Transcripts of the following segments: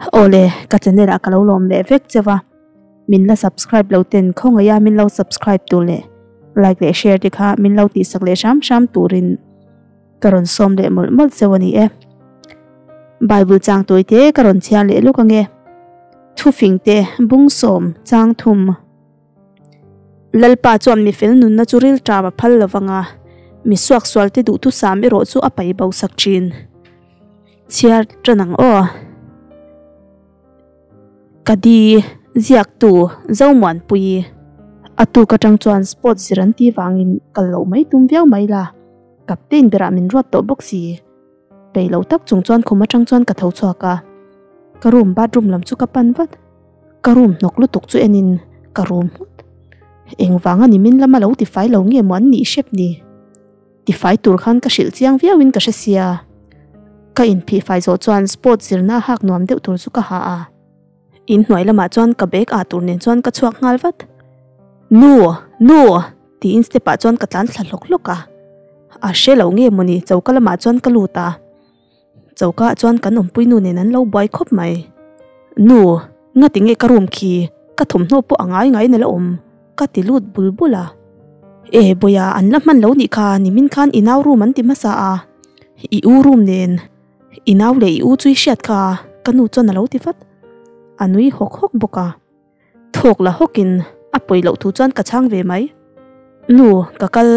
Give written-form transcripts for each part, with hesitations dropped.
Awle ka channel ah ka lo lawm leh vek cheu a, min la subscribe lo ten khawngaih a min lo subscribe tur leh like leh share te kha min lo tihsak leh hram hram turin ka rawn sawm leh mawlh mawlh cheu a ni e. Bible chang tawi te ka rawn chhiar leh luk ange. Thufing te bung sawm chang thum. Lalpa chuan mifel nunna chu rilṭam a phal lovang a, mi suaksualte duhthusam erawh chu a pai bo sak ṭhin. Chhiar ṭan ang aw. Ka di ziaktu Zomuanpuii. A tuk aṭang chuan sports zir an tih vangin kal loh mai tum viau mai la, captain berah min ruat tawh bawk si. Peih lo tak chung chuan khum aṭang chuan ka tho chhuak a, ka room bathroom lam chu ka pan vat. Ka room hnawk lutuk chu enin ka room nghut. Engvang a ni min lama lo tifai lo nge maw an nih hrep ni? Tifai tur khan ka hrilh chiang viauin ka hre sia. Ka inphihfai zawh chuan sport zirna a hak nuam deuh tur chu ka ha a. Inhnuai lamah chuan ka bag ah tur nen chuan ka chhuak nghal vat. Nu! Nu! Tiin step ah chuan ka tlan thla hlawk hlawk a. A hre lo nge maw ni choka lamah chuan ka lut a. Choka ah chuan kan awmpui nu nen an lo buai khawp mai. Nu, ngati nge ka room khi ka thawmhnaw pawh a ngai ngai na la awm ka ti lut bul bul a. E Bawia an la hman lo nih kha nimin khan i nau room an ti hmasa a, i u room nen i nau leh i u chu i hriat kha ka nu chuan a lo ti vat. A nui hawk hawk bawk a. Thawk la hawkin a pawi loh thu chuan ka chhang ve mai. Nu, ka kal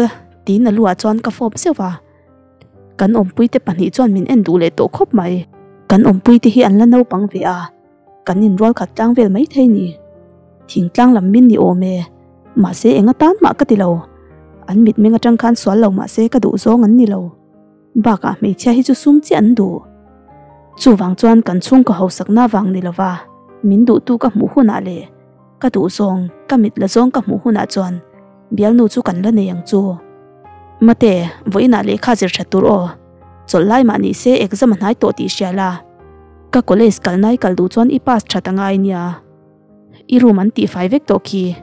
tiin a lu ah chuan ka fawp zeuh a. Kan awmpuite pahnih chuan min en duh leh tawh khawp mai. Kan awmpuite hi an la naupang ve a, kan inrual khat tlang vel mai thei ni. Thingtlang lam min ni awm e, mahse eng atan mah ka ti lo. An mitmeng atang khan sual lo mahse ka duh zawng an ni lo. Bakah hmeichhia hi chu sum chiah an duh. Chuvang chuan kan chhungkaw hausakna vang ni lova min duhtu ka hmuh hunah leh ka duh zawng, ka mit la zawng ka hmuh hunah chuan bialnu chu kan la nei ang chu. Mate, vawiinah lehkha zir that tur aw. Chawlh lai mah ni se exam a hnai tawh tih hria la. Ka college kalna i kal duh chuan i pass that a ngai nia. I room an tihfai vek tawh khi.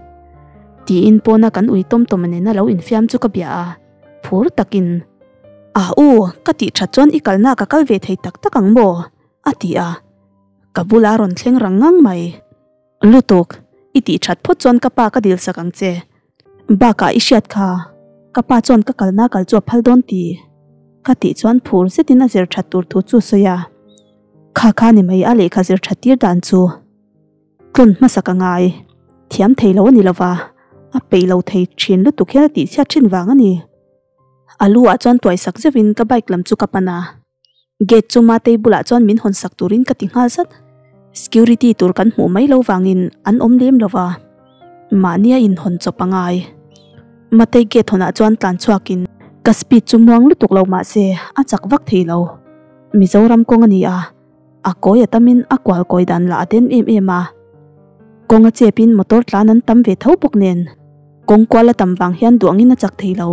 Tiin pawna kan ui tawm tawm nena lo infiam chu ka bia a. Phur takin, A u, ka tih that chuan i kalna ka kal ve thei tak tak ang maw? a ti a. Ka bula rawn thleng rang ngang mai. Lutuk, i tih that phawt chuan ka pa ka dil sak ang che. Bakah i hriat kha, ka pa chuan ka kalna kal chu a phal dawn ti. Ka tih chuan phur zetin a zir that tur thu chu a sawi a. Kha kha ni mai a lehkha zir that tir dan chu. Tlawn hmasa ka ngai. Thiam thei lo a ni lova, a peih lo thei thin lutuk hian a tihchhiat thin vang a ni. A lu ah chuan tuai sak zeuhin ka bike lam chu ka pan a. Gate chu Matei bulah chuan min hawn sak turin ka ti nghal zat. Security tur kan hmuh mai lo vangin an awm lem lova, mahnia inhawn chawp a ngai. Matei gate hawnah chuan tlan chhuakin ka speed chu muang lutuk lo mahse a chak vak thei lo. Mizoram kawng a ni a. A kawi a tamin a kual kawi dan lah a den em em a. Kawng a chepin motor tlan an tam ve tho bawk nen kawng kual a tam vang hian duangin a chak thei lo.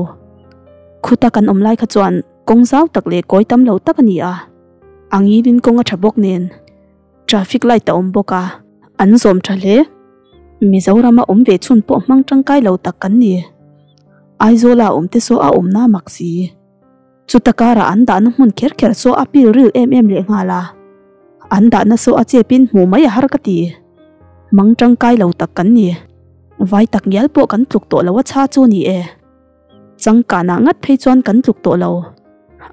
Khuta kan awm lai kha chuan kawng zau tak leh kawi tam lo tak a ni a. A ngilin kawng a tha bawk nen traffic light a awm bawk a, an zawm tha hle. Mizorama awm ve chhun pawh hmang tangkai lo tak kan ni. Aizawla awmte saw a awmna mak si. Chuta karah an dahna hmun kher kher saw a pil ril em em leh nghal a, an dahna saw a chepin hmuh mai a har ka ti. Mang tangkai lo tak kan ni. Vai tak ngial pawh kan tluk tawh lo a chha chu ni e. Changkanah ngat phei chuan kan tluk tawh lo.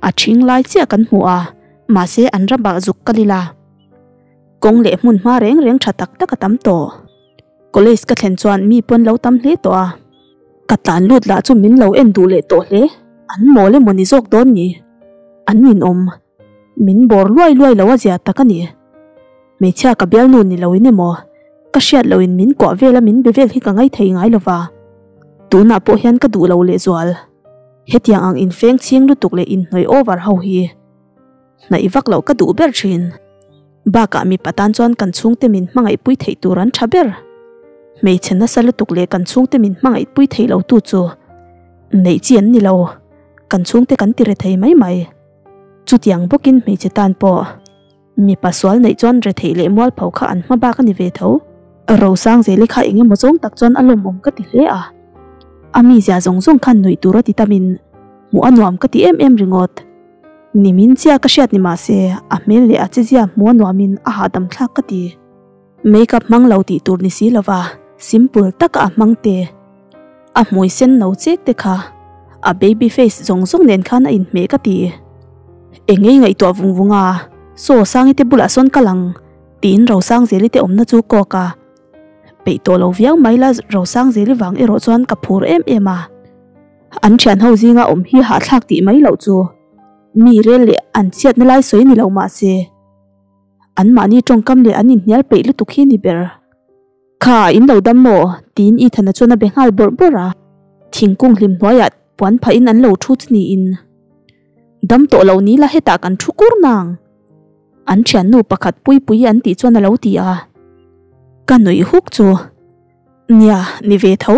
A ṭhing lai chiah kan hmu a, mahse an ramah zuk kal ila. Kawng leh hmun hma reng reng ṭha tak tak a tam tawh. College ka thlen chuan mi pawn lo tam hle tawh a, ka tlan lut lah chu min lo en duh leh tawh hle, an mawl emaw ni zawk dawn ni? An ninawm, min bawr luai luai lo a zia tak a ni. Hmeichhia ka bialnu ni loin emaw, ka hriat loin min kuah vel a min be vel hi ka ngaithei ngai lova, tunah pawh hian ka duh lo lehzual. Hetiang ang infeng chhing lutuk leh inhnawih over ho hi hnaih vak loh ka duh ber thin. Bakah mipa tan chuan kan chhungte min hmangaihpui theih tur an tha ber. Hmeichhe nasa lutuk leh kan chhungte min hmangaihpui theih lo tu chu neih chi an ni lo, kan chhungte kan ti re thei mai mai. Chutiang bawkin hmeichhe tan pawh mipa sual neih chuan retheih leh mualpho kha an hma bak a ni ve tho. Rosang Zeli kha eng emaw zawng tak chuan a lawmawm ka ti hle a, a mizia zawng zawng khan nuih tur a ti tamin hmuh a nuam ka ti em em ringawt. Nimin chiah ka hriat ni mah se a hmel leh a chezia hmuh a nuamin a hahdam thlak ka ti. Makeup hmang lo tih tur ni si lova simple taka a hmang te, a hmui sen no chek te kha a baby face zawng zawng nen khan a inhmeh ka ti. Engei ngaihtuah vung vung a, Saw Sangi te bulah sawn kal ang tiin Rosangzeli te awmna chu kawk a. Peih tawh lo viau mai la Rosangzeli vang erawh chuan ka phur em em a. An thian ho zinga awm hi hahthlak tih mai loh chu mi rel leh an chhiatna lai sawi ni lo mah se anmahni tawngkam leh an inhnial peih lutuk hi ni ber. Kha in lo dam maw? tiin Ethan-a chuan a be nghal bawrh bawrh a, thingkung hlim hnuaiah puan phahin an lo thu chu niin. Dam tawh lo ni la hetah kan thu kur nang. An thiannu pakhat Puipuii an tih chuan a lo ti a, ka nuih huk chu. Nia, ni ve tho.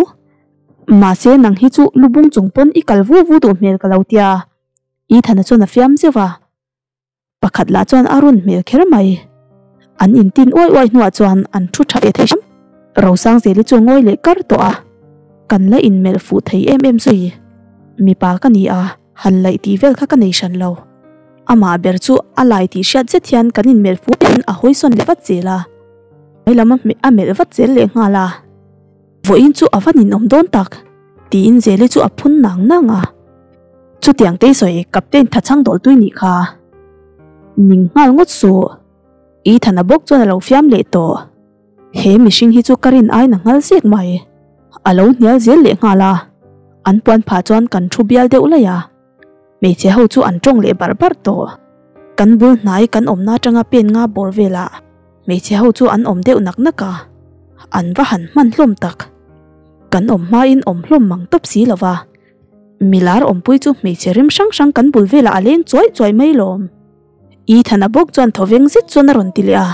Mahse nang hi chu lubung chung pawn i kal vu vu duh hmel ka lo tia, Ethan-a chuan a fiam zeuh a. Pakhat lah chuan a rawn hmel kher mai. An intin uai uai hnuah chuan an thu tha ve thei hram. Rosangzeli chu a ngawi leh kar tawh a, kan la inmelh fuh thei em em zui. Mipa ka ni a, han laih tih vel kha ka nei hran lo. Amah ber chu a lai tih hriat zet hian kan inmelh fuh in a hawisawn leh vat zel a, hmai lam a melh vat zel leh nghal a. Vawiin chu a va ninawm dawn tak, tiin Zeli chu a phun nang nang a. Chutiang te sawi Captain Thachhang dawltui nih kha. Ning nghal ngawt suh. Ethan-a bawk chuan a lo fiam leh tawh. He mihring hi chu ka rin aiin a nghal zek mai. A lo hnial zel leh nghal a. An puan phah chuan kan thu bial deuh laih a. Hmeichhe ho chu an tawng leh barh barh tawh. Kan bul hnai kan awmna atanga pen nga bawr velah hmeichhe ho chu an awm deuh nak nak a, an va han hman hlawm tak. Kan awm hmain awm hlawm mang tawp si lo va, milar awmpui chu hmeichhe rim hrang hrang kan bul velah a leng chuai chuai mai lawm. Ethan-a bawk chuan thawveng zet chuan a rawn ti leh a,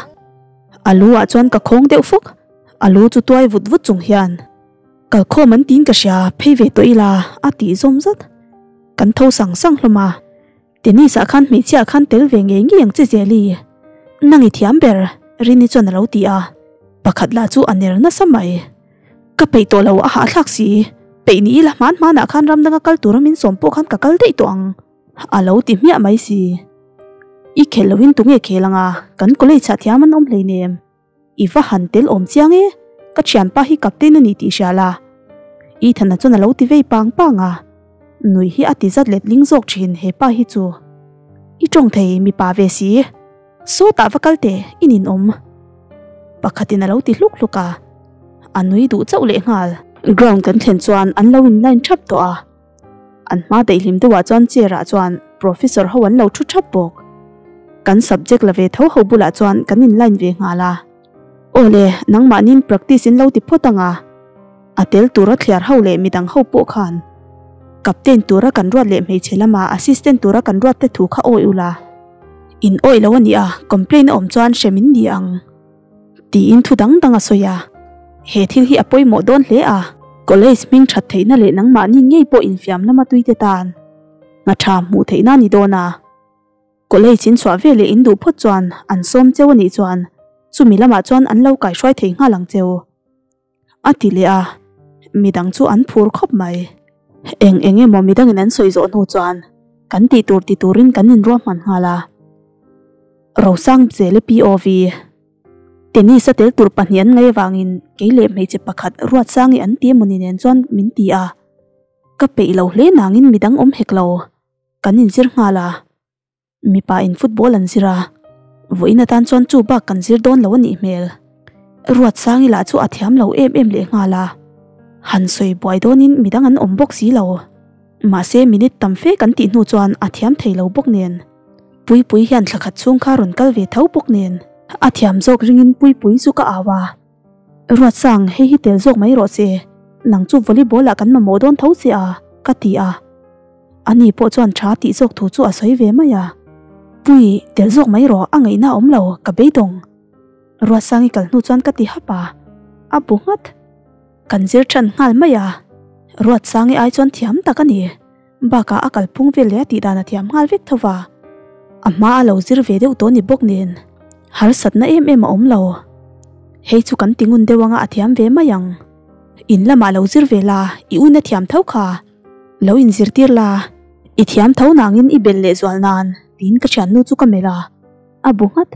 a lu ah chuan ka khawng deuh fawk, a lu chu tuai vut vut chung hian. Kalkhawm an tiin ka hria, phei ve tawh ila a tih zawm zat. Kan tho sang sang hlawm a, Tennis ah khan hmeichhia ah khan tel ve ngei ngei ang che Zeli. Nang i thiam ber, Rini chuan a lo ti a, pakhat lah chu a ner nasa mai. Ka peih tawh lo a hahthlak si, peih ni ila hman hmanah khan ram danga kal tura min sawm pawh khan ka kal daih tawh ang a lo ti hmiah mai si. I khelh loin tunge khel anga, kan college ah thiam an awm hleinem. I va han tel awm chiang e, ka thianpa hi captain a ni tih hria la. Ethan-a chuan a lo ti vei pang pang a, nui hi a ti zat let ling zawk thin he pa hi chu. I tawng thei mipa ve si, sawtah va kal teh i ninawm. Pakhatin a lo ti hluk hluk a, a nui duh chauh leh nghal. Ground kan thlen chuan an lo in line thap tawh a, An hma daihlim deuhah chuan chair ah chuan professor ho an lo thu thap bawk. Kan subject la ve tho ho bulah chuan kan in line ve nghal a. Aw le, nangmahniin practice in lo ti phawt ang a. A tel tura thliar ho leh midang ho pawh khan captain tura kan ruat leh hmeichhe lama assistant tura kan ruat te thu kha awi ula. In awih lo a nih a, complain a awm chuan hrem in ni ang. Tiin thu dang dang a sawi a, he thil hi a pawimawh dawn hle a. College hming that theihna leh nangmahni ngei pawh infiam lama tuite tan hna tha hmuh theihna a ni dawn a. College in chhuah veleh in duh phawt chuan an sawm cheu a nih chuan chumi lamah chuan an lo kaihruai thei nghal ang cheu. A ti leh a, midang chu an phur khawp mai. Eng eng emaw midangin an sawi zawh hnu chuan kan tih tur ti turin kan inruahman nghal a. Rosang Zele POV. Tennis a tel tur pahnih an ngaih avangin kei leh hmeichhe pakhat Ruatsangi an ti emawni nen chuan min ti a. Ka peih lo hle nangin midang awm hek lo. Kan inzir nghal a. Mipa in football an zir a, vawiin atan chuan chu bak kan zir dawn lo a nih hmel. Ruatsangi lah chu a thiam lo em em leh nghal a, han sawi buai dawnin midang an awm bawk si lo. Mahse minute tam fe kan tih hnu chuan a thiam thei lo bawk nen. Puipui hian thla khat chhung kha rawn kal ve tho bawk nen. A thiam zawk ringin Puipui chu ka au a, Ruatsang hei hi tel zawk mai rawh se, nang chu volleyball ah kan mamawh dawn tho che a, ka ti a. Ani pawh chuan tha tih zawk thu chu a sawi ve mai a. Pui, tel zawk mai rawh, a ngaihna a awm lo, ka beidawng. Ruatsangi kal hnu chuan ka ti hap a, a bu nghat. Kan zir than nghal mai a, Ruatsangi ai chuan thiam tak a ni. Bakah a kalphung vel leh a tih dan a thiam nghal vek tho va. A hma a lo zir ve deuh tawh ni bawk nen, harsatna em em a awm lo. Hei chu kan ti ngun deuh anga a thiam ve mai ang. In lamah lo zir ve la, i uina thiam tho kha. Lo inzirtir la, i thiam tho nangin i belh leh zual nan. Tiin ka thiannu chu ka melh a, a bu nghat.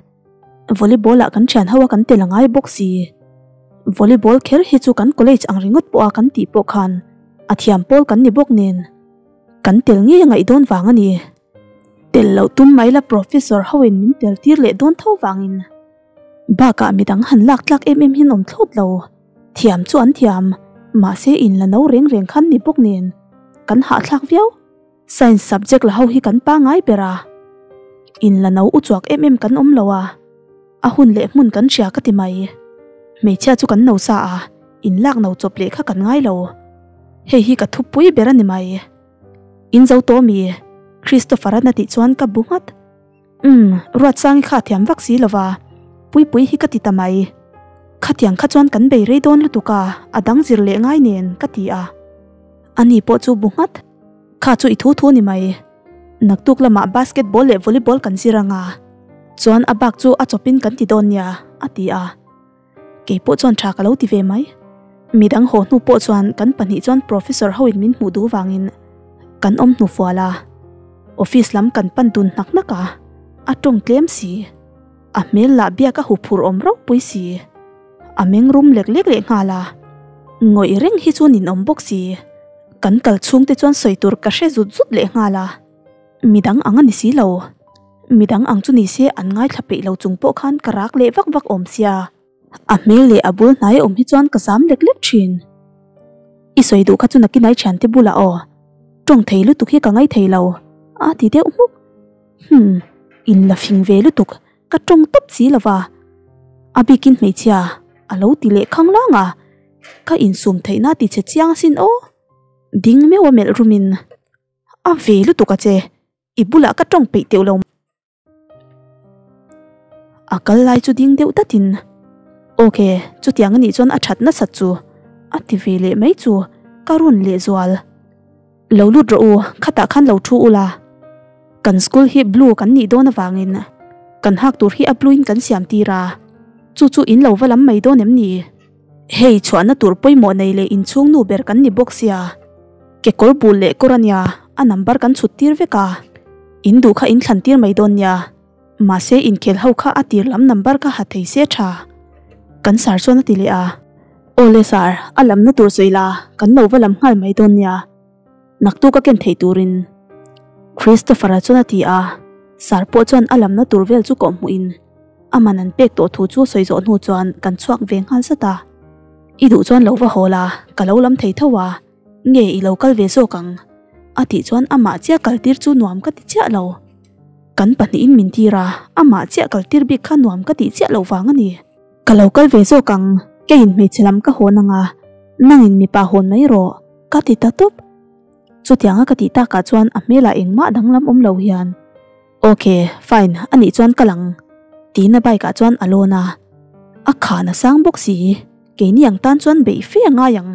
Volleyball ah kan thian ho a kan tel a ngai bawk si. Volleyball kher hi chu kan college ang ringawt pawh a kan tih pawh khan a thiam pawl kan ni bawk nen kan tel ngei a ngaih dawn vang a ni. Tel loh tum mai la professor ho in min tel tir leh dawn tho vangin bakah midang han lak tlak em em hian awm thlawt lo. Thiam chu an thiam mahse in la no reng reng khan ni bawk nen kan hahthlak viau. Science subject la ho hi kan pangai ber a, in la no uchuak em em kan awm lo a, a hun leh hmun kan hria ka ti mai. Hmeichhia chu kan no sa a, in lak no chawp leh kha kan ngai lo. Hei hi ka thupui ber a ni mai. In zo tawh mi? Christopher-a'n a tih chuan ka bu nghat. Umm, Ruatsangi kha a thiam vak si lo va, Puipui hi ka ti ta mai. Khatiang kha chuan kan bei rei dawn lutuk a, a dang zir leh ngai nen ka ti a. Ani pawh chu bu nghat. Kha chu i thu thu ni mai. Naktuk lamah basketball leh volleyball kan zir anga, chuan a bak chu a chawpin kan ti dawn nia, a ti a. Kei pawh chuan tha ka lo ti ve mai. Midang haw hnu pawh chuan kan pahnih chuan professor hoin min hmuh duh vangin kan awm hnu fual a. Office lam kan pan dun hnak hnak a, a tawng tlem si. A hmel lah biak a huphurh awm ropui si. A meng rum lek lek leh nghal a. Ngawih reng hi chu ninawm bawk si. Kan kal chhung te chuan sawi tur ka hre zut zut leh nghal a, midang ang a ni si lo. Midang ang chu ni se an ngaithla peih lo chung pawh khan ka rak leh vak vak awm sia. A hmel leh a bul hnai awm hi chuan ka zam lek lek thin. I sawi duh kha chu nakinai thiante bulah aw. Tawng thei lutuk hi ka ngai thei lo, a ti deuh hmuk. Hum, in la fing ve lutuk, ka tawng tawp si lo va. A bikin hmeichhia a lo ti leh khang lang a. Ka insum theihna ti che chiang asin aw. Ding meuh a melh rumin a ve lutuk a che, i bulah ka tawng peih teuh lo. A kal lai chu ding deuh datin, Ok, chutiang anih chuan a that nasat chu a ti ve leh mai chu ka rawn leh zual. Lo lut rawh u, khatah khan lo thu ula. Kan school hi blue kan nih dawn avangin kan hak tur hi a blue in kan siam tir a, chu chu in lo va lam mai dawn em ni? Hei chhuahna tur pawimawh nei leh inchhung nu ber kan ni bawk sia, kekawr bul leh kawr ania a number kan chhut tir vek a, in duh kha in thlan tir mai dawn nia, mahse inkhel ho kha a tir lam number kha ha thei se tha. Kan sar chuan a ti leh a, Awle sar, a lamna tur sawi la, kan lo va lam nghal mai dawn nia, naktuk a ken thei turin. Christopher-a chuan a ti a, sar pawh chuan a lamna tur vel chu kawhhmuhin A man an pek tawh thu chu sawi zawh hnu chuan kan chhuak ve nghal zat a. I duh chuan lo va haw la, ka lo lam thei tho a, nge i lo kal ve zawk ang? A tih chuan amah chiah kal tir chu nuam ka ti chiah lo. Kan pahnihin min tir a, amah chiah kal tir bik kha nuam ka tih chiah loh vang a ni. Ka lo kal ve zawk ang, keiin hmeichhe lam ka hawn ang a, nangin mipa hawn mai rawh, ka ti ta tawp. Chutianga ka tih takah chuan a hmelah engmah danglam awm lo hian. Ok, fine, anih chuan ka lang, tiin a bike ah chuan a lawn a. A khan a sang bawk si, keini ang tan chuan beih fe a ngai ang.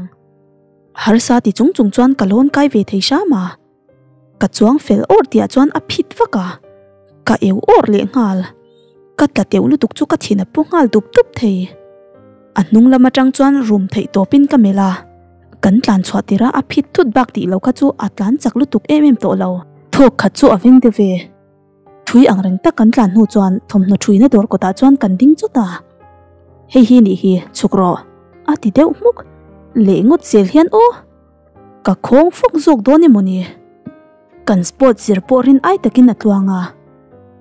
Harsa ti chung chung chuan ka lawn kai ve thei hram a. Ka chuang fel awrh tihah chuan a phit vak a, ka eu awrh leh nghal. Ka tla teuh lutuk chu ka thin a pu nghal dup dup thei. A hnung lam atang chuan rum theih tawpin ka melh a, kan tlan chhuah tirh a a phit thut bak tih lo kha chu a tlan chak lutuk em em tawh lo. Thawk khat chu a veng deuh ve. Thui ang reng tak kan tlan hnu chuan thawmhnaw thuina dawr kawtah chuan kan ding chawt a. Hei hi nih hi, chhuk rawh, a ti deuh hmuk. Leh ngawt zel hian aw, ka khawng fawk zawk dawn emaw ni? Kan sport zir pawh rin ai takin a tluang a,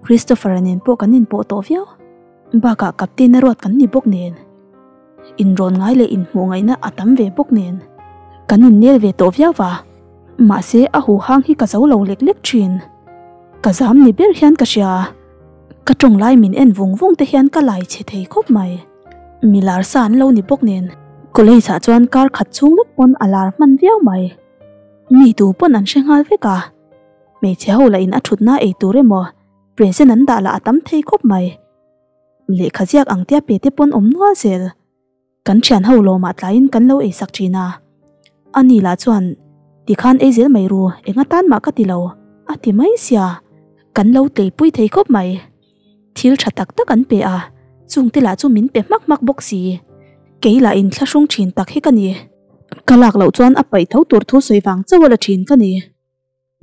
Christopher-a nen pawh kan inpawh tawh viau. Bakah captain a ruat kan ni bawk nen, inrawn ngai leh inhmuh ngaihna a tam ve bawk nen, kan innel ve tawh viau va, mahse a huhang hi ka zo lo lek lek thin. Ka zam ni ber hian ka hria, ka tawng lai min en vung vung te hian ka lai chhe thei khawp mai. Mi lar sa an lo ni bawk nen, college ah chuan kar khat chhung lek pawn a lar hman viau mai. Mi tu pawn an hre nghal vek a, hmeichhe ho lah in a thutna ei tur emaw, Present an dah lah a tam thei khawp mai. Lehkha ziak ang tia pe te pawn awm nual zel. Kan thian ho lawmah tlaiin kan lo eisak thin a. Ani lah chuan tikhan ei zel mai ru, eng atan mah ka ti lo, a ti mai sia. Kan lo tleipui thei khawp mai. Thil tha tak tak an pe a, chungte lah chu min pe hmak hmak bawk si. Kei lah inthlahrung thin tak hi ka ni. Ka lak loh chuan a paih tho tur thu sawi vang chauh a la thin ka ni.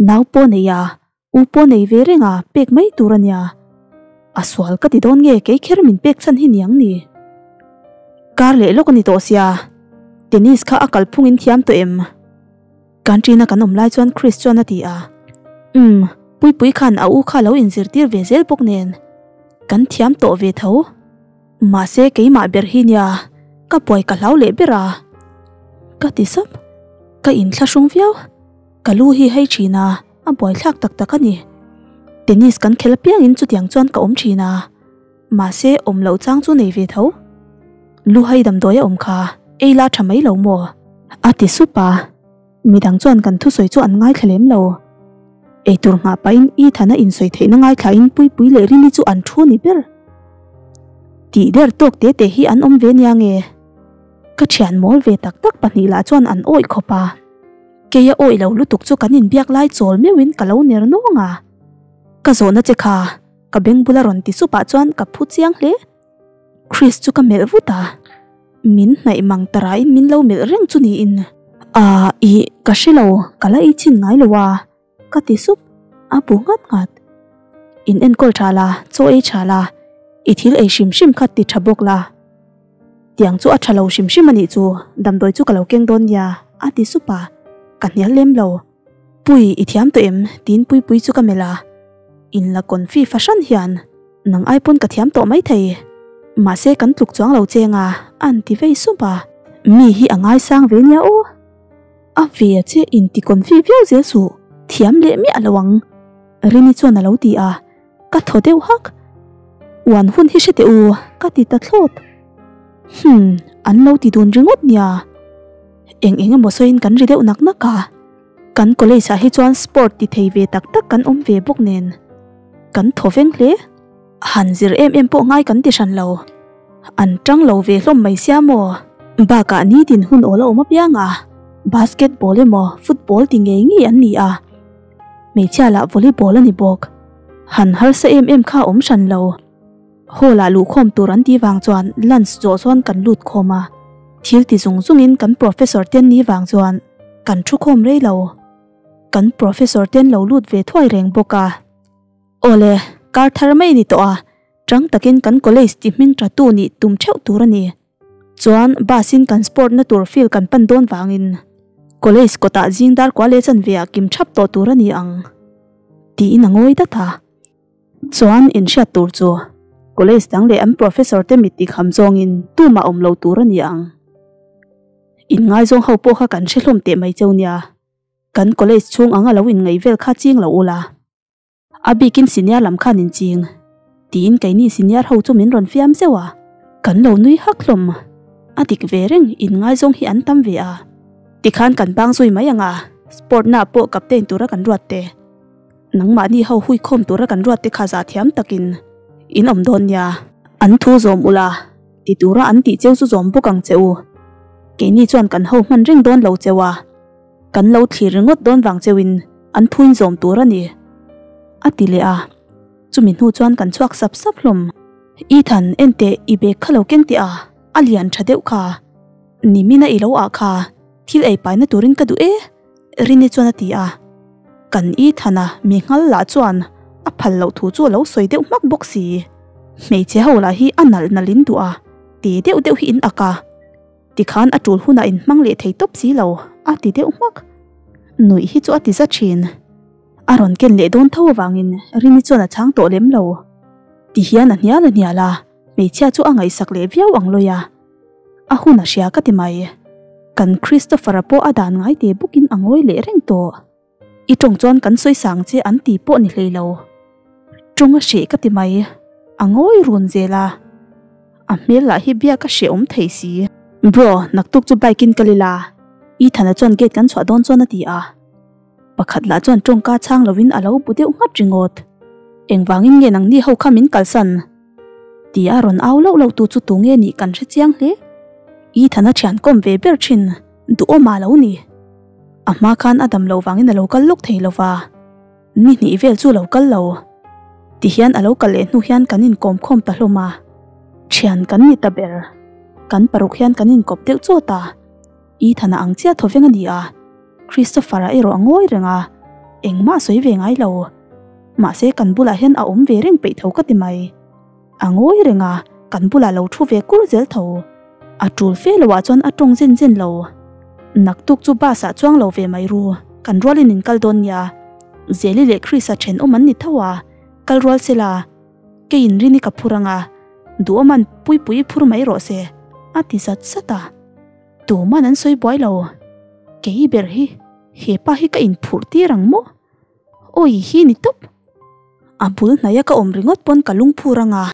Nau pawh nei a. U pawh nei ve reng a, pek mai tur a nia. A sual ka ti dawn nge kei kher min pek chhan hi niang ni. Kar leh lawk a ni tawh sia, Tennis kha a kalphung in thiam tawh em? Canteen a kan awm lai chuan Chris chuan a ti a. Umm, Puipui khan a u kha lo inzirtir ve zel bawk nen kan thiam tawh ve tho. Mahse keimah ber hi nia ka buai ka hlau leh ber a. Ka ti sap. Ka inthlahrung viau. Ka lu hi hei thin a, a buaithlak tak tak a ni. Tennis kan khel apiangin chutiang chuan ka awm thin a, mahse awm loh chang chu nei ve tho. Lu hai damdawi a awm kha, ei la tha mai lo maw? A ti sup a, midang chuan kan thusawi chu an ngaithla lem lo. Eitur nghah pahin Ethan-a insawi theihna ngaithlain Puipui leh Rini chu an thu ni ber. Tih der tawk te te hi an awm ve nia nge? Ka thian mawl ve tak tak pahnih lah chuan an awih khawp a. Kei a awih lo lutuk chu kan inbiak lai chawl meuhin ka lo ner nawng a. Ka zawhna che kha, ka beng bula rawn ti supah chuan ka phu chiang hle. Chris chu ka melh vut a, min hnaih mang ta rain min lo melh reng chu niin. Aa, ih, ka hre lo, ka la ei chhin ngai lo a, ka ti sup, a bu nghat nghat. In enkawl tha la, chaw ei tha la, i thil ei hrim hrim kha ti tha bawk la. Tiang chu a tha lo hrim hrim a nih chu, damdawi chu ka lo keng dawn nia, a ti sup a, ka hnial lem lo. Pui, i thiam tawh em? tiin Puipui chu ka melh a, in la confi fahran hian nang ai pawn ka thiam tawh maithei, mahse kan tluk chuang lo cheng a, a'n ti vei sup a. Mi hi a ngaisang ve nia aw. A ve a che inti confi viau zel suh, thiam leh miah lo ang, Rini chuan a lo ti a. Ka thaw deuh hak. Uan hun hi hre teh u, ka ti ta thlawt. Hmm, an lo ti dun ringawt nia. Eng eng emaw sawiin kan ri deuh nak nak a. Kan college ah hi chuan sport ti thei ve tak tak kan awm ve bawk nen. Kan thaw veng hle. Han zir em em pawh ngai kan ti hran lo. An tang lo ve hlawm mai sia maw? Bakah nitin hun awl a awm apiang a, basketball emaw football ti ngei ngei an ni a. Hmeichhia lah volleyball a ni bawk. Han harsa em em kha awm hran lo. Hall ah luhkhawm tur an tih vang chuan lunch zawh chuan kan lut khawm a. Thil ti zung zung in kan professor te an nih vang chuan kan thu khawm rei lo. Kan professor te an lo lut ve thuai reng bawk a. Awle, kar thar mai ni tawh a, tang takin kan college ti hming tha tu nih tum theuh tur a ni. Chuan bus in kan sport na tur field kan pan dawn vangin college kawtah zing dar kua leh chanve ah kim thap tawh tur a ni ang tiin a ngawi dat a. Chuan inhriat tur chu college dang leh an professor te mit tih kham zawngin tumah awm lo tur a ni ang. Inngaizawng ho pawh kha kan hre hlawm teh mai cheu nia. Kan college chhung anga lo inngaih vel kha ching lo ula. A bikin senior lam khan in ching tiin keini senior ho chu min rawn fiam zeuh a, kan lo nui hak hlawm. A dik ve reng in ngaizawng hi an tam ve a, tikhan kan bang zui mai ang a, sport na pawh captain tura kan ruat te, nangmahni ho hui khawm tura kan ruat te kha zah thiam takin in awm dawn nia. An thu zawm ula ti tura an tih cheu chu zawm bawk ang che u, keini chuan kan ho hman reng dawn lo cheu a. Kan lo thlir ringawt dawn vang cheuhin an phuin zawm tur a ni, a ti leh a. Chumi hnu chuan kan chhuak sap sap hlawm. Ethan, enteh i bag kha lo keng teh a, a lian tha deuh kha. Nimina i lo ah kha, thil ei paina turin ka duh e, Rini chuan a ti a. Kan Ethan-a mi nghal lah chuan a phal loh thu chu a lo sawi deuh hmak bawk si. Hmeichhe ho lah hi a nalh nalh in duh a, te deuh deuh hi in ak a. Tikhan a tul hunah in hmang leh thei tawp si lo, a ti deuh hmak. Nuih hi chu a ti za thin. A rawn ken leh dawn tho avangin Rini chuan a chhang tawh lem lo. Ti hian a hnial a hnial a, hmeichhia chu a ngaihsak leh viau ang lawi a. A hun a hria ka ti mai. Kan Christopher-a pawh a dan ngai te bawkin a ngawi leh reng tawh. I tawng chuan kan sawi sang che an ti pawh ni hlei lo. Tawng a hreh ka ti mai. A ngawi run zel a. A hmel lah hi biak a hreh awm thei si. Bro, naktuk chu bike in kal ila. Ethan-a chuan gate kan chhuah dawn chuan a ti a. Pakhat lah chuan tawngka chhang lovin a lo bu deuh nghat ringawt. Engvangin nge nangni ho kha min kalsan? Tia rawn au lauh lauh tu chu tunge nih kan hre chiang hle. Ethan-a thian kawm ve ber thin duhawm a lo ni. A hma khan a dam loh vangin a lo kal lawk thei lo va, ni hnih vel chu lo kal lo. Tihian a lo kal leh hnu hian kan inkawm khawm ta hlawm a, thian kan ni ta ber. Kan paruk hian kan inkawp deuh chawt a, Ethan-a ang chiah thaw veng a ni a, Christopher-a erawh a ngawi reng a, engmah a sawi ve ngai lo. Mahse kan bulah hian a awm ve reng peih tho ka ti mai. A ngawi reng a, kan bulah lo thu ve kur zel tho. A tul fe lo ah chuan a tawng zen zen lo. Naktuk chu bus ah chuang lo ve mai ru, kan rualin in kal dawn nia. Zeli leh Chris-a thenawm an ni tho a, kal rual se la. Kei in rin i ka phur ang a, duhawm an puipui i phur mai rawh se, a ti zat zat a. Tuman an sawi buai lo. Kei ber hi, he pa hi ka inphurh tir ang maw? Awi hi ni tawp. A bul hnaia ka awm ringawt pawn ka lungphur ang a.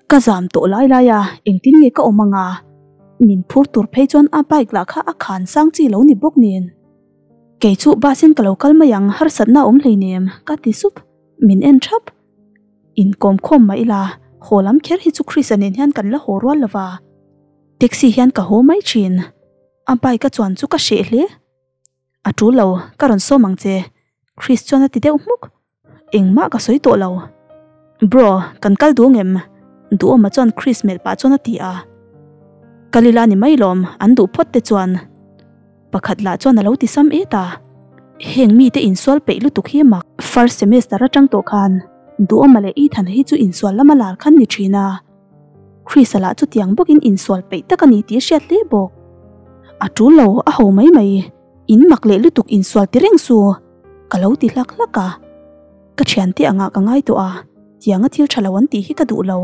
Ka zam tawh lai lai a, engtin nge ka awm ang a? Min phur tur phei chuan a bike lah kha a khan sang chi lo ni bawk nen. Kei chu bus in ka lo kal mai ang, harsatna a awm hleinem, ka ti sup. Min en thap. Inkawm khawm mah ila, haw lam kher hi chu Chris-a nen hian kan la haw rual lova. Taxi hian ka haw mai thin. A bike a chuan chu ka hreh hle. A tul lo, ka rawn sawm ang che. Chris chuan a ti deuh hmuk. Engmah ka sawi tawh lo. Bro, kan kal duh ngem? Duhawma chuan Chris melh pah chuan a ti a. Kal ila ni mai lawm, an duh phawt te chuan. Pakhat lah chuan a lo ti sam et a. Heng mite insual peih lutuk hi mak. First semester atang tawh khan Duhawma leh Ethan hi chu insual lama lar khan ni thin a. Chris-a lah chutiang bawkin insual peih tak a ni tih a hriat hle bawk. A tul lo, a ho mai mai. In mak leh lutuk insual ti reng su, ka lo ti hlak hlak a. Ka thiante angah ka ngai tawh a, tianga thil tha lo an tih hi ka duh lo.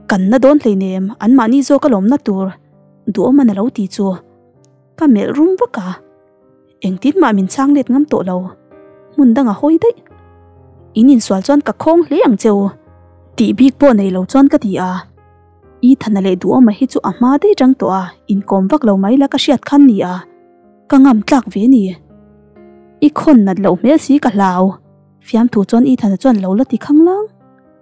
Kan na dawn hleinem, anmahni zawk a lawmna tur, duhawm a na lo ti chu. Ka melh rum vak a. Engtin mah min chhang let ngam tawh lo. Hmun dang a hawi daih. In insual chuan ka khawng hle ang cheu. Tih bik pawh nei lo chuan ka ti a. Ethana leh Duhawma hi chu a hma daih tang tawh a, inkawm vak lo mai la ka hriat khan ni a. Ka ngam tlak ve ni. I khawn nat loh hmel si ka hlau. Fiamthu chuan Ethana chuan lo la ti khanglang.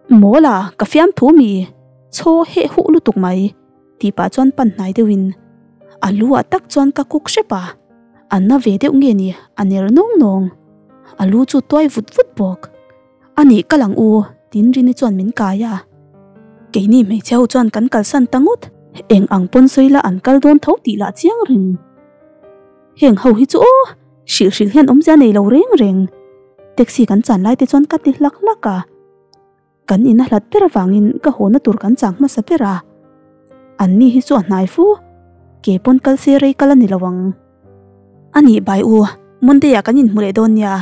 Mawla, ka fiamthu mi. Chaw heh huh lutuk mai. Tih pah chuan pan hnai deuhin a lu ah tak chuan ka kuk hrep a, a na ve deuh nge ni a ner nawng nawng, a lu chu tuai vut vut bawk. A nih kal ang u tin Rini chuan min kai a, keini hmeichhe ho chuan kan kalsan ta ngawt, eng ang pawn sawi la an kal dawn tho tih lah chiang reng. Heng ho hi chu aw hrilh hrilh hian awmzia nei lo reng reng, taxi kan chan lai te chuan ka ti hlak hlak a. Kan in a hlat ber avangin ka hawna tur kan chang hmasa ber a, an ni hi chu a hnai fu, ke pawn kal se rei kal a ni lo ang. A nih bai u, Monday ah kan inhmu leh dawn nia,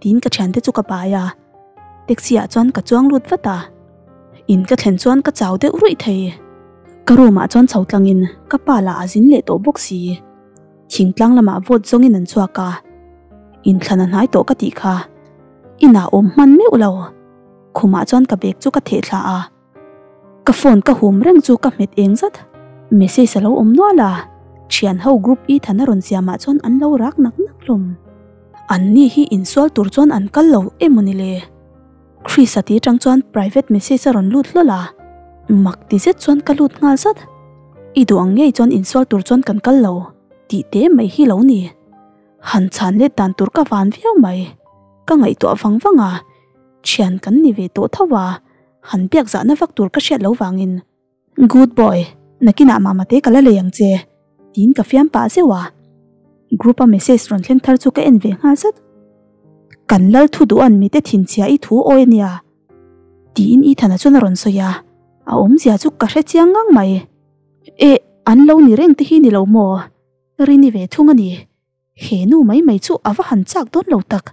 tiin ka thiante chu ka bai a, taxi ah chuan ka chuang lut vat a, in ka thlen chuan ka chau deuh ruih thei. Ka room ah chuan chho tlangin ka pa lah a zin leh tawh bawk si, thingtlang lamah vote zawngin an chhuak a, inthlan a hnai tawh ka tih kha, inah awm hman meuh lo. Khumah chuan ka bag chu ka theh thla a, ka phone ka hum reng chu ka hmet eng zat. Message a lo awm nual a, thian ho group Ethan a rawn siamah chuan an lo rak nak nak hlawm. An ni hi insual tur chuan an kal lo emaw ni le? Chris a ti atang chuan private message a rawn lut hlawl a, mak ti zet chuan ka lut nghal zat. I duh ang ngei chuan insual tur chuan kan kal lo tih te mai hi lo ni. Han chhan let dan tur ka van viau mai. Ka ngaihtuah vang vang a. Thian kan ni ve tawh tho a, han biak zahna vak tur ka hriat lo vangin, Good boy, nakinah mama te ka la lei ang che, tiin ka fiam pah zeuh a. Group a message rawn thleng thar chu ka en ve nghal zat. Kan lal thu duh an mite thinchhia i thu awi ania, tiin Ethan-a chuan a rawn sawi a, a awmzia chu ka hre chiang ngang mai. Eh, an lo ni reng te hi ni lo maw? Rini ve thung a ni. He nu mai mai chu a va han chak dawn lo tak.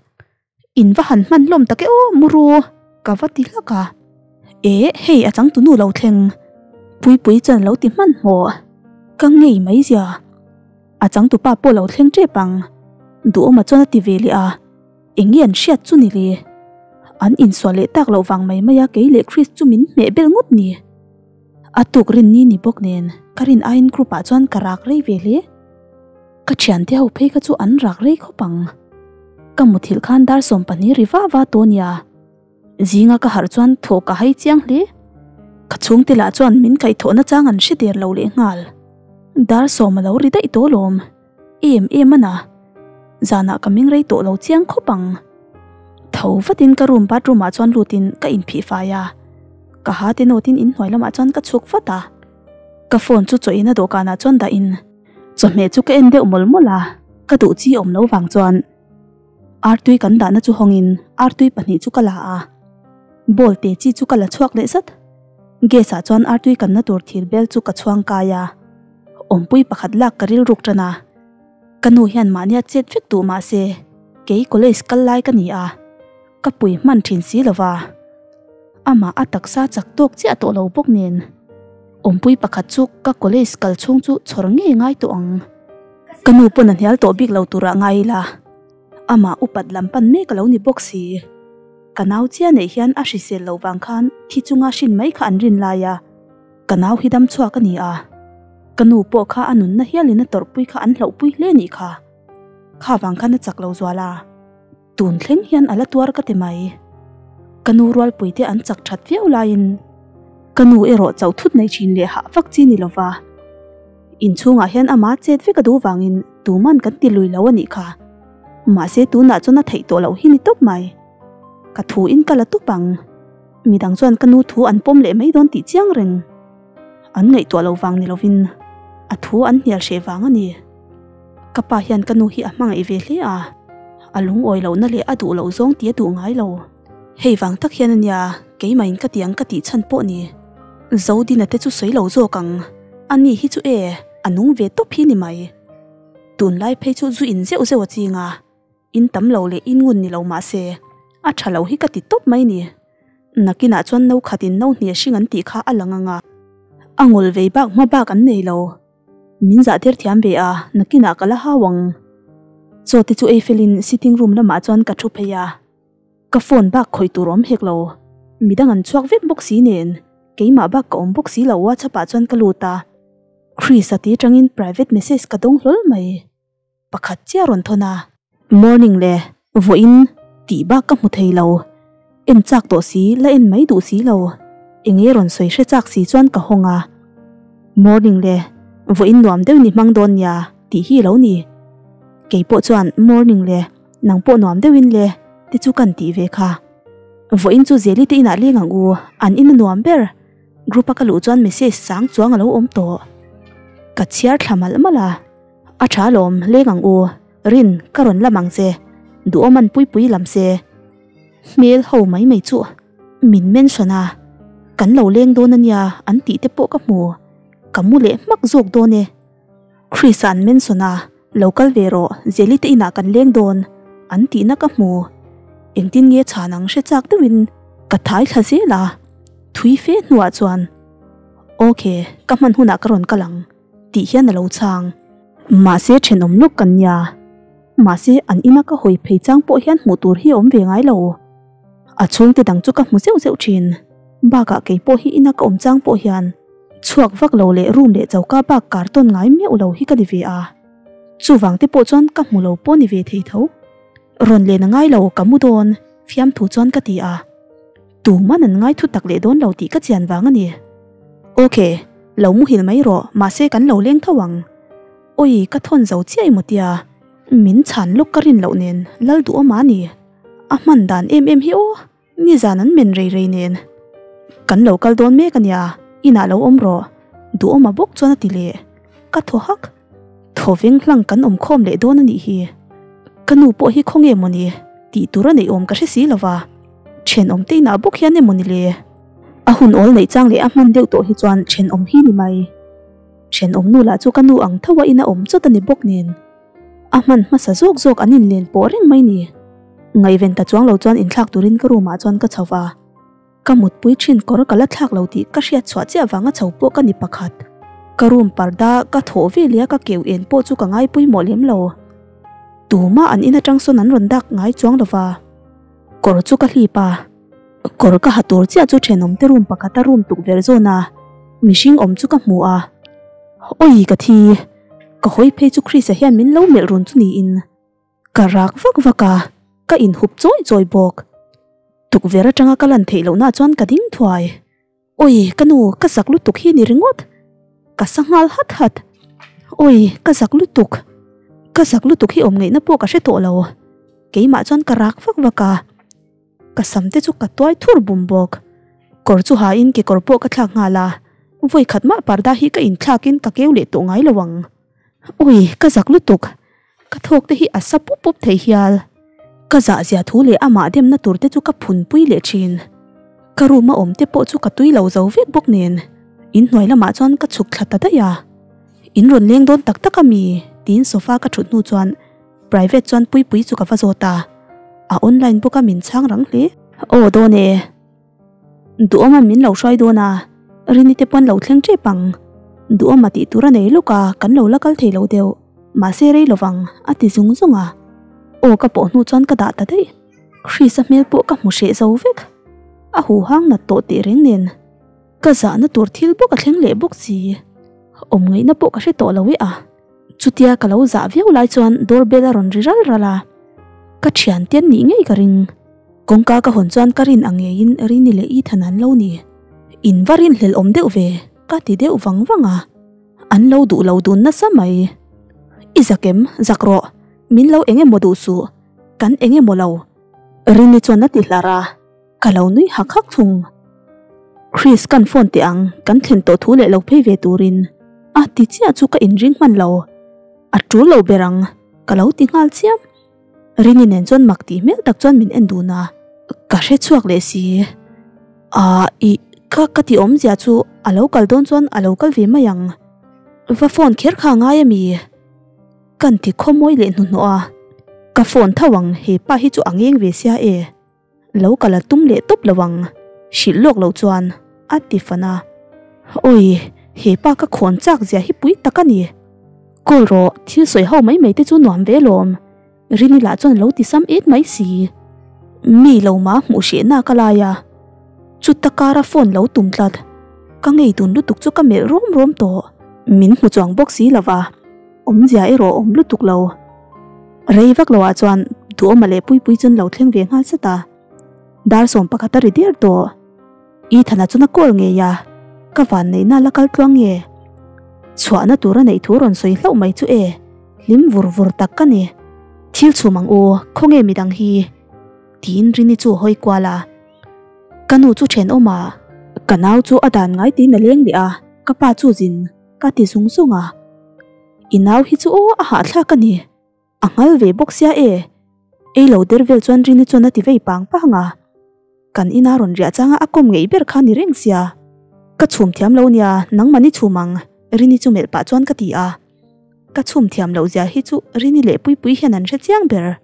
In va han hman hlawm tak e aw Muru, ka va ti hlak a. E, hei a changtu nu lo thleng. Puipui chuan lo ti hmanhmawh. Ka ngei mai zia. A changtu pa pawh lo thleng tep ang. Duhawma chuan a ti ve leh a. Eng nge an hriat chu ni le? An insual leh tak loh vang mai mai a kei leh Chris chu min hmeh bel ngawt ni. A tuk rin ni ni bawk nen ka rin aiin group ah chuan ka rak rei ve hle. Ka thiante ho phei kha chu an rak rei khawp ang. Ka muthilh khan dar 12 ri va va tawh nia. Zinga ka harh chuan thaw ka hai chiang hle. Ka chhungte lah chuan min kaihthawhna chang an hre der lo leh nghal. Dar sawm a lo ri daih tawh lawm. Em em a na. Zanah ka meng rei tawh lo chiang khawp ang. Tho vatin ka room bathroom ah chuan lutin ka inphih fai a. Ka ha te nawtin inhnuai lamah chuan ka chhuk vat a. Ka phone chu chaw ina dawhkanah chuan dah in chawhmeh chu ka en deuh mawlh mawlh a, ka duh chi awm lo vang chuan artui kan dahna chu hawngin artui pahnih chu ka la a. Bowl te chi chu ka la chhuak leh zat. Gas ah chuan artui kanna tur thir bel chu ka chhuang kai a. Awmpui pakhat lak ka rilruk tan a. Ka nu hian mahnia chet vek duh mah se kei college kal lai ka ni a, ka pui hman thin si lo va. Amah a taksa chak tawk chiah tawh lo bawk nen awmpui pakhat chu ka college kal chhung chu chhawr ngei ngai tawh ang. Ka nu pawn a hnial tawh bik lo turah ngai ila. Amah upat lam pan mek a lo ni bawk si. Ka nau chiah neih hian a hrisel loh vang khan thi chunga hrin mai kha an rin lai a, ka nau hi dam chhuak a ni a. Ka nu pawh kha a nunna hialin a tawrhpui kha an hlauhpui hle nih kha. Kha vang khan a chak lo zual a. Tun thleng hian a la tuar ka ti mai. Ka nu rualpuite an chak that viau laiin ka nu erawh chauh thut nei thin leh hah vak chi ni lova. Inchhungah hian ama chet vek a duh vangin tuman kan ti lui lo a nih kha. Mahse tunah chuan a theih tawh loh hi ni tawp mai. Ka thu in ka la tawp ang. Midang chuan ka nu thu an pawm leh mai dawn tih chiang reng. An ngaihtuah lo vang ni lovin a thu an hnial hreh vang a ni. Ka pa hian ka nu hi a hmangaih ve hle a, a lungawi lohna leh a duh loh zawng tih a duh ngai lo. Hei vang tak hian a nia keimahin ka ti ang ka tih chhan pawh ni. Zodina te chu sawi lo zawk ang. Ani hi chu e, a nung ve tawp hi ni mai. Tunlai phei chu zu in zeuh zeuh a ching a, in tam lo leh in ngun ni lo mah se, a tha lo hi ka ti tawp mai ni. Nakinah chuan no khat in no hnih a hring an tih kha a lang ang a, a ngawl vei bak hma bak an nei lo. Min zah tir thiam ve a, nakinah ka la hau ang. Chaw te chu ei felin sitting room lamah chuan ka thu phei a. Ka phone bak khawih tur awm hek lo. Midang an chhuak vek bawk si nen, keimah bak ka awm bawk si lo WhatsApp ah chuan ka lut a. Chris a ti atangin private message ka dawng hlawl mai. Pakhat chiah rawn thawn a. Morning le, vawiin tih bak ka hmu thei lo. En chak tawh si, la en mai duh si lo. Enge rawn sawi hre chak si chuan ka hawng a. Morning le, vawiin nuam deuh ni hmang dawn nia tih hi lo ni. Keipawh chuan morning le. Nang pawh nuam deuhin le te chu kan tih ve kha. Vawiin chu Zeli te inah leng ang u, an in a nuam ber. Group a ka luh chuan message sang chuang a lo awm tawh. Ka chhiar thla malh malh a, A tha alawm, leng ang u, Rin, ka rawn lam ang che, duhawm an puipui lam se. Hmel ho mai mai chu min mention a, kan lo leng dawn a nia an tih te pawh ka hmu, ka mu leh hmak zawk dawn e. Chris a an mention a, Lo kal ve rawh, Zeli te inah kan leng dawn, an tihna ka hmu. Engtin nge chhan ang hre chak deuhin ka thai thla zel a, thui fe hnuah chuan, Ok, ka hman hunah ka rawn kal ang, tih hian a lo chhang. Mahse thenawm lawk kan nia. Mahse an ina ka hawi phei chang pawh hian hmuh tur hi a awm ve ngai lo. A chhungte dang chu ka hmu zeuh zeuh thin. Bakah kei pawh hi ina ka awm chang pawh hian chhuak vak lo leh room leh choka bak kar tawn ngai miauh lo hi ka ni ve a. Chuvang te pawh chuan ka hmu lo pawh ni ve thei tho. Rawn len a ngai lo ka mu dawn fiamthu chuan ka ti a. Tuman an ngai thu tak leh dawn lo tih ka chian vang a ni. Ok, lo muhil mai rawh mahse kan lo leng tho ang. Awi ka thawn zo chiah emaw tia min chhan lawk ka rin loh nen lal duhawm a ni. A hman dan em em hi aw, nizan an men rei rei nen. Kan lo kal dawn mek a nia, inah lo awm rawh, duhawma bawk chuan a ti leh. Ka thaw hak. Thaw veng hlang kan awm khawm leh dawn a nih hi. Ka nu pawh hi khawnge maw ni tih tur a neih awm ka hre si lo va, thenawm te inah bawk hian emaw ni le. A hun awl neih chang leh a hman deuh tawh hi chuan thenawm hi ni mai. Thenawm nu lah chu ka nu ang tho a ina awm chawt a ni bawk nen. A hman hmasa zawk zawk an inlen pawh reng mai ni. Ngaihven ta chuang lo chuan inthlak turin ka room ah chuan ka chho va. Ka mutpui thin kawr ka la thlak lo tih ka hriat chhuah chiah vanga chho pawh ka ni pakhat. Ka room parda ka thawh ve leh a ka keu en pawh chu ka ngaipui mawh lem lo. Tumah an in atang sawn an rawn dak ngai chuang lo va. Kawr chu ka hlip a. Kawr ka ha tur chiah chu thenawmte room pakhata room tukverh zawn a mihring awm chu ka hmu a. Awi ka thi! Ka hawi phei chu Chris-a hian min lo melh run chu niin ka rak vak vak a, ka inhup chawi chawi bawk. Tukverh atanga ka lan theih lohna chuan ka ding thuai. Awi ka nu ka zak lutuk hi ni ringawt. Ka sa nghal hat hat. Awi ka zak lutuk. Ka zak lutuk hi awm ngaihna pawh ka hre tawh lo. Keimah chuan ka rak vak vak a. Ka sam te chu ka tuai thur bum bawk. Kawr chu ha in kekawr pawh ka thlak nghal a, vawi khat mah parda hi ka inthlak in ka keu leh tawh ngai lo ang. Ui, ka zak lutuk. Ka thawk te hi a sa pup pup thei hial. Ka zah zia thu leh amah demna tur te chu ka phun pui leh thin. Ka room a awm te pawh chu ka tui lo zo vek bawk nen inhnuai lamah chuan ka chhuk thla ta daih a. In rawn leng dawn tak tak a mi? tiin sofa ka thut hnu chuan private chuan Puipuii chu ka va zawt a. A online bawk a min chhang rang hle. Aw dawn e. Duhawma min lo hruai dawn a, Rini te pawn lo thleng tep ang. Duhawma tih tur a nei lawk a, kan lo la kal thei lo deuh. Mahse rei lovang a ti zung zung a. Aw ka pawh hnu chuan ka dah ta daih. Chris-a hmel pawh ka hmu hreh zo vek. A huhang nat tawh teh reng nen. Ka zahna tur thil bawk a thleng leh bawk si. Awm ngaihna pawh ka hre tawh lo e a. Chutia ka lo zah viau lai chuan door bell a rawn ri ral ral a. Ka thian te an nih ngei ka ring. Kawngka ka hawn chuan ka rin ang ngeiin Rini leh Ethan an lo ni. In va rinhlelh awm deuh ve, ka ti deuh vang vang a. An lo duh lo dun nasa mai. I zak em? Zak rawh. Min lo eng emaw duh suh. Kan eng emaw lo. Rini chuan a ti hlar a. Ka lo nui hak hak thung. Chris kan phone teh ang, kan thlen tawh thu leh lo phei ve turin a ti chiah chu ka inring hman lo. A tul lo ber ang, ka lo ti nghal chiam. Rini nen chuan mak tih hmel tak chuan min en dun a, ka hre chhuak leh si. Ahh ih ka ka ti awmzia chu a lo kal dawn chuan a lo kal ve mai ang. Va phone kher kha a ngai ami? Kan ti khawmawi leh hnuhnawh a, ka phone tho ang he pa hi chu a ngeng ve sia e. Lo ka la tum leh tawp lo ang, hrilh lawk lo chuan a ti fan a. Awi, he pa ka khawn chak zia hi pui tak a ni. Call rawh, thil sawi ho mai mai te chu nuam ve lawm. Rini lah chuan lo ti sam et mai si. Mi lo ma hmuh hrehna ka lai a, chuta kara phone lo tum tlat. Ka ngei dun lutuk chu ka melh rawm rawm tawh. Min hmu chuang bawk si lo va. Awmzia erawh awm lutuk lo. Rei vak loah chuan Duhawma leh Puipui chuan lo thleng ve nghal zat a. Dar 11 a ri der tawh. Ethan-a chuan a call ngei a, Ka vanneihna la kal tluang nge? Chhuahna tur a neih thu rawn sawi hlauh mai chu e, hlim vur vur tak ka ni. Thil chhum ang u, khawnge midang hi? Tiin Rini chu a hawi kual a. Ka nu chu thenawm a, ka nau chu a dan ngai tiin a leng leh a, ka pa chu zin. Ka ti zung zung a, I nau hi chu aw a hahthlak a ni, a nghal ve bawk sia e. Ei lo der vel chuan Rini chuan a ti vei pang pang a, kan ina rawn riah changa a kawm ngeih ber kha ni reng sia. Ka chhum thiam lo nia, nangmah ni chhum ang, Rini chu melh pah chuan ka ti a. Ka chhum thiam loh zia hi chu Rini leh Puipui hian an hre chiang ber.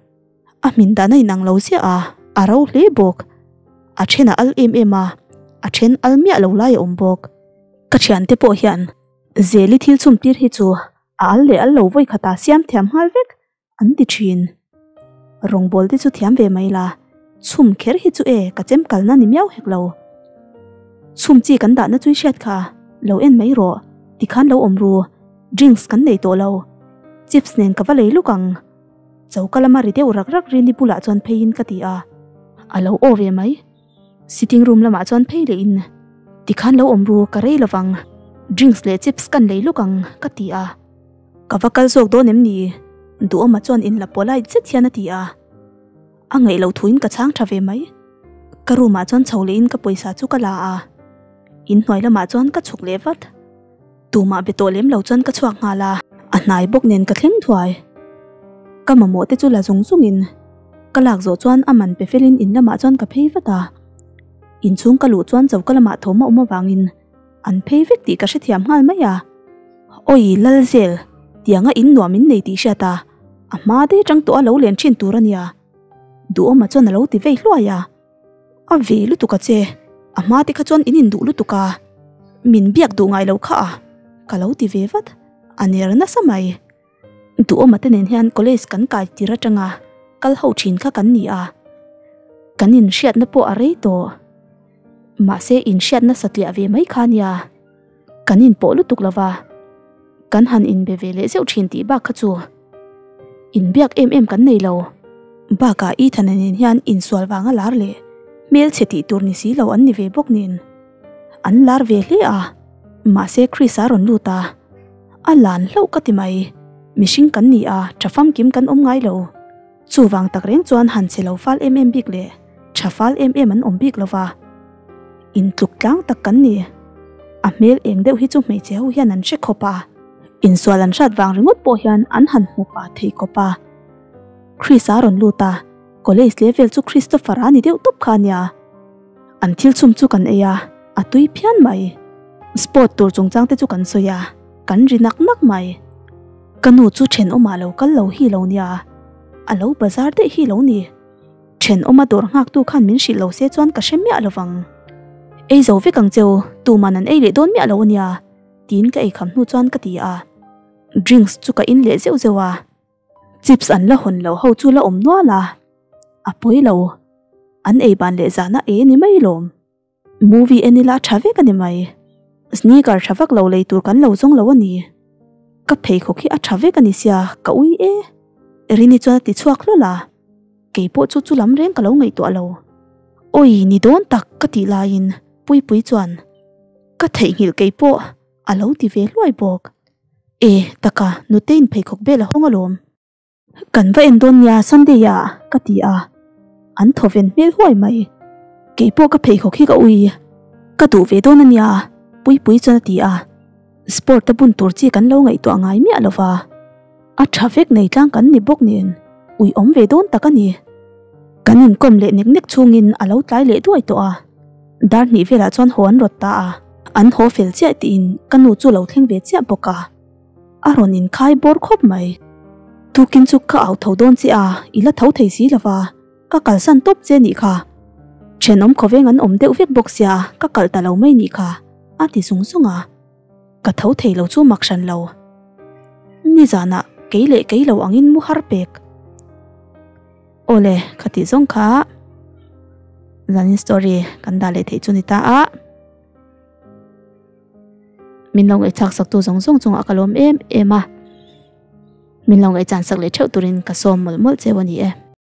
A hmin dan a inang lo ziah a, a ro hle bawk. A then a al em em a, a then al miah lo lai a awm bawk. Ka thiante pawh hian Zeli thil chhum tir hi chu a al leh al lo vawi khata siam thiam nghal vek an ti thin. Rawngbawl te chu thiam ve mai la, chhum kher hi chu e ka chem kalna ni miau hek lo. Chhum chi kan dahna chu i hriat kha, lo en mai rawh, tikhan lo awm ru, drinks kan nei tawh lo, chips nen ka va lei luk ang. Choka lama ri deuh rak rak Rini bulah chuan pheiin ka ti a, a lo aw ve mai. Sitting room lamah chuan phei leh in, Tikhan lo awm ru, ka rei lovang, drinks leh chips kan lei lawk ang, ka ti a. Ka va kal zawk dawn em ni? Duhawma chuan inla polite zet hian a ti a. A ngaih loh thuin ka chhang tha ve mai. Ka room ah chuan chho leh in ka pawisa chu ka la a, inhnuai lamah chuan ka chhuk leh vat. Tumah be tawh lem lo chuan ka chhuak nghal a, a hnai bawk nen ka thleng thuai. Ka mamawh te chu la zung zung in ka lak zawh chuan a man pe fel in in lamah chuan ka phei vat a. Inchhung ka luh chuan choka lamah thawm a awm avangin an phei vek tih ka hrethiam nghal mai a. Awi Lalzel, tianga in nuam in nei tih hriat a, a hma daih atang tawh a lo len thin tur a nia. Duhawma chuan a lo ti vei hluai a. A ve lutuk a che, a hma te kha chuan in induh lutuk a, min biak duh ngai lo kha a, ka lo ti ve vat, a ner nasa mai. Duhawma te nen hian college kan kai tir atanga kal ho thin kha kan ni a, kan inhriatna pawh a rei tawh. Mahse inhriatna satliah ve mai kha nia, kan inpawh lutuk lova, kan han inbe ve leh zeuh thin tih bak kha chu. Inbiak em em kan nei lo. Bakah Ethan-a nen hian insual vanga lar leh hmelchhe tih tur ni si lo an ni ve bawk nen. An lar ve hle a, mahse Chris-a rawn lut a, a lan hlauh ka ti mai. Mihring kan ni a, tha famkim kan awm ngai lo. Chuvang tak reng chuan han che lo fal em em bik leh tha fal em em an awm bik lo va. Intluk tlang tak kan ni. A hmel eng deuh hi chu hmeichhe ho hian an hre khawp a. Insual an hrat vang ringawt pawh hian an han hmu pah thei khawp a. Chris a rawn lut a, college level chu Christopher a ni deuh tawp kha a nia. An thil chhum chu kan ei a, a tui phian mai. Sport tur chungchang te chu kan sawi a, kan ri nak nak mai. Ka nu chu thenawmah lo kal lo hi lo nia, a lo bazar daih hi lo ni. Thenawma dawr nghaktu khan min hrilh lo se chuan ka hre miah lovang. Ei zo vek ang cheu, tuman an ei leh dawn miah lo ania, tiin ka eikham hnu chuan ka ti a. Drinks chu ka in leh zeuh zeuh a. Chips an la hawn lo ho chu la awm nual a, a pawi lo. An ei ban leh zana e ni mai lawm. Movie en ila tha vek a ni mai. Sneaker tha vak lo lei tur kan lo zawng lo a ni. Ka pheikhawk hi a tha vek a ni sia, ka ui e. Rini chuan a ti chhuak hlawl a, kei pawh chu chu lam reng ka lo ngaihtuah lo. Awi ni dawn tak ka tih laiin Puipui chuan ka theihnghilh kei pawh a lo ti ve hluai bawk. E, taka, Nutein pheikhawk bel a hawng alawm. Kan va en dawn nia Sunday ah, ka ti a. An thaw ven hmel huai mai. Kei pawh ka pheikhawk hi ka ui. Ka duh ve dawn ania, Puipui chuan a ti a. Sport a bun tur chi kan lo ngaihtuah ngai miah lo va. A tha vek nei tlang kan ni bawk nen, ui awm ve dawn tak a ni. Kan inkawm leh nek nek chhungin a lo tlai leh duai tawh a. Dar hnih velah chuan haw an rawt ta a. An haw fel chiah tiin ka nu chu lo thleng ve chiah bawk a. A rawn inkhai bawr khawp mai. Tukin chu ka au tho dawn che a, i la tho thei si lova, ka kalsan tawp che nih kha. Thenawm khawveng an awm deuh vek bawk sia, ka kalh ta lo mai nih kha, a ti zung zung a. Ka tho thei lo chu mak hran lo. Nizanah kei leh kei lo angin mu har pek. Awle, ka tih zawng kha zanin story kan dah leh theih chu ni ta a. Min lo ngaihchak sak tu zawng zawng chungah ka lawm em em a. Min lo ngaihchan sak leh theuh turin ka sawm mawlh mawlh cheu a ni e.